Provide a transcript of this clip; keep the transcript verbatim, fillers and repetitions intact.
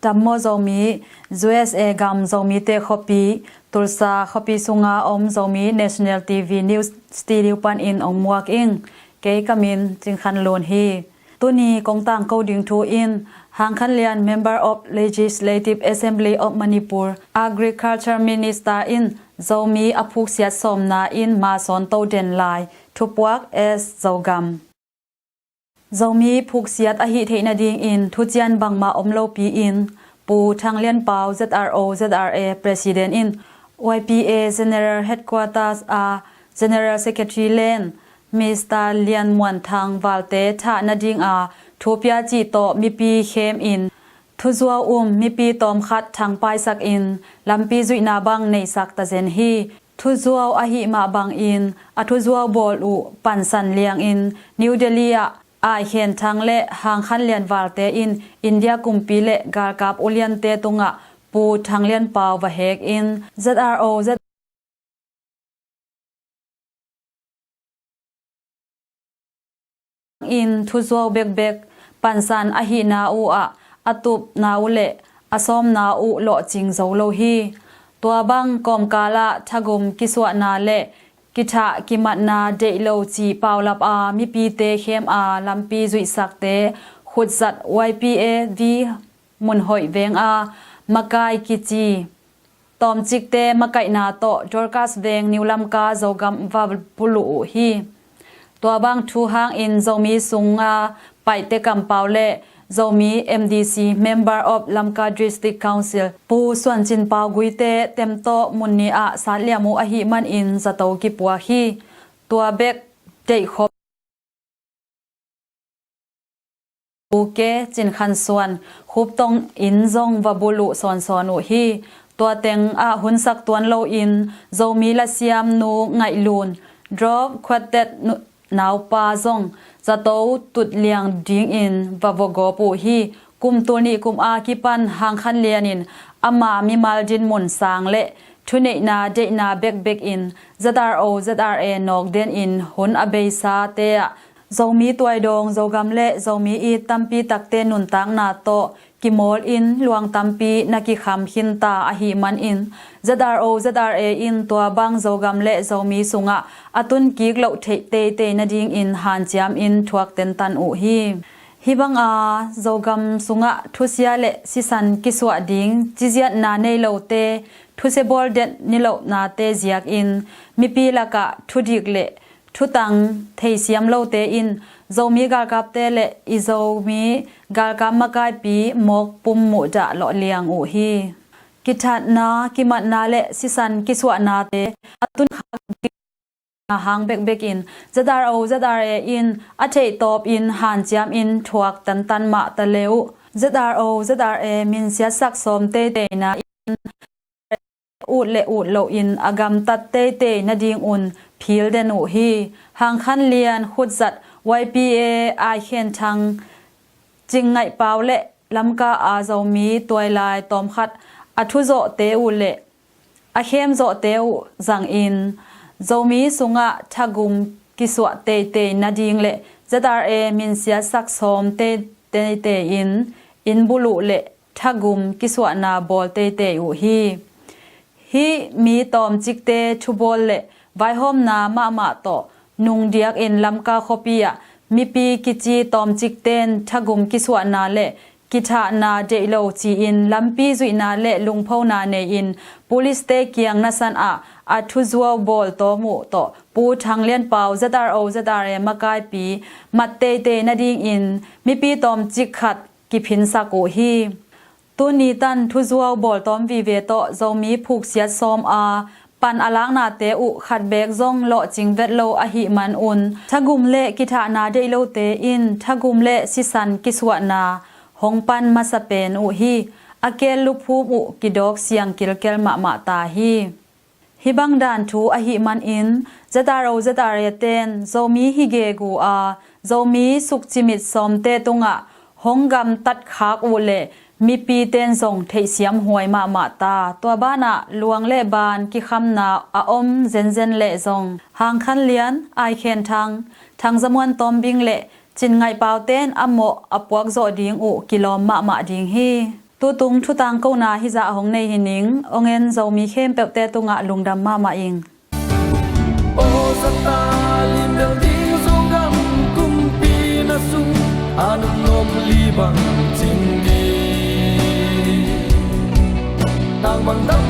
Tammaw Zomi, U S A gam Zomite khuapi, Tulsa khuapi sunga om Zomi National T V News Studio panin ong muak ing. Kei ka min Cing Khan Lun hi. Tuni kong tangko ding thu in, Hang Khan Lian, Member of Legislative Assembly of Manipur, Agriculture Minister in Zomi a phuksiat sawmna in masawn to den lai, thupuak S Zogam. Zomi phuksiat ahi theih nadingin thucian bangmah om lopi in, Pu Thang Lian Pau, Z R O Z R A President in Y P A General Headquarters a General Secretary Len Mister Lian Muan Thang Valte thah nadinga thupia cih tawh mipi khem in, thuzuau um mipi tawmkhat thangpaisak in lampi zuihna bang neisak tazen hi. Thuzuau ahih mah bangin a thuzuau bawl uh pansan liangin New Delhi ah Ai Khen Thang le Hang Khan Lian Valte in India kumpi le galkap uliante tungah Pu Thang Lian Pau va hek in, Z R O Z in thuzuau bekbek pansan ahihna uh ah a tupna uh le a sawmna uh lawhcing zo lo hi. Tua bang kawmkalah thagum kisuahna le kithah kimatna deih lo cih paulap a mipite khem a lampi zuihsakte khutzat Y P A V Munhoih Veng a makai kici tawmcikte makaihna tawh Dorcas Veng New Lamka Zogam va buluh uh hi. Tua bang thu hangin Zomi sunga paihte kampau le Zomi M D C, Member of Lamka District Council, Pu Suan Cin Pau Guite temtawh mun ni ah satliam uh ahih manin zato kipuak hi. Tua bek deihkhop Pu Ke Cin Khan Suan khuptong in zong va buluh sawnsawn uh hi. Tua teng ah hunsak tuan loin Zomi lasiam nu Ngaih Lun, Drop Quartet nu naupa zong zato tut liang dingin va vogawp uh hi. Kum tul nih kum a kipan Hang Khan Lian in ama mimal dinmun sang le thuneihna deihna bekbek in Z R O Z R A nawk den in hun a beisate ah Zomi tuaidawng Zogam le Zomi it tampi takte nuntakna tawh kimawl in luang tampi na kikham khinta ahih manin Z R O Z R A in tua bang Zogam le Zomi sungah a tunkik loh theih teitei nadingin hanciam in thuak tentan uh hi. Hih banga Zogam sungah thusia le sisan kisuah ding ciziatna nei lote thusia bawl den nilohnate ziakin mipi lakah thudik le thutang theisiam lote in Zomi galkapte le i Zomi galkap makaipi mawk pum muhdah lawh liang uh hi. Kithatna, kimatna le sisan kisuahnate a tunkhak ding hang bekbek in Z R O Z R A in a theihtawp in hanciam in thuak tantan mah ta le uh. Z R O Z R A minsiatsak sawm teiteina in ut le ut lohin a gamtat teitei nadingun phil den uh hi. Hang Khan Lian khutzat Y P A Ai Khen Thang, Cing Ngaih Pau le Lamka a Zomi tuailai tawmkhat a thuzawhte uh le a khemzawhte uh zangin Zomi sungah thagum kisuah teitei nading le Z R A minsiatsak sawm teitei in inn buluh le thagum kisuahna bawl teitei uh hi. Hih mi tawmcikte thubawl le vaihawmna mahmah tawh nungdiakin Lamka khuapi ah mipi kici tawmcikten thagum kisuahna le kithahna deih lo ci-in lampi zuihna le lungphona nei-in police-te kiang nasan ah a thuzuau bawl tawm uh tawh Pu Thang Lian Pau Z R O Z R A makaipi mat teitei nadingin mipi tawmcik khat kiphinsak uh hi. Tuni tan thuzuau bawltawm vive tawh Zomi phuksiat sawm a pan a laknate uh khat beek zong lawhcing vet lo ahih manun thagum le kithahna deih lote in thagum le sisan kisuahna hong pan masa pen uh hi. A keel luphum uh kidawk siang kilkel mahmah ta hi. Hih bang dan thu ahih manin Z R O Z R A ten Zomi hi gegu a Zomi sukcimit sawmte tungah hong gamtat khak uh le mipi ten zong theihsiam huai mahmah ta. Tua banah luang le ban kikhamna a om zenzen leh zong Hang Khan Lian, Ai Khen Thang, Thang Za Muan Tawm Bing le Cin Ngaih Pau ten a mawh a puak zawh ding uh kilawm mahmah ding hi. Tutung thutang kona hizah hong nei hi ning. Hong en Zomi khempeuhte tungah lungdam mahmah ing. Aw zata limdel ding Zogam kumpi na sung a nunnom li bang cing ding. Tang bang dam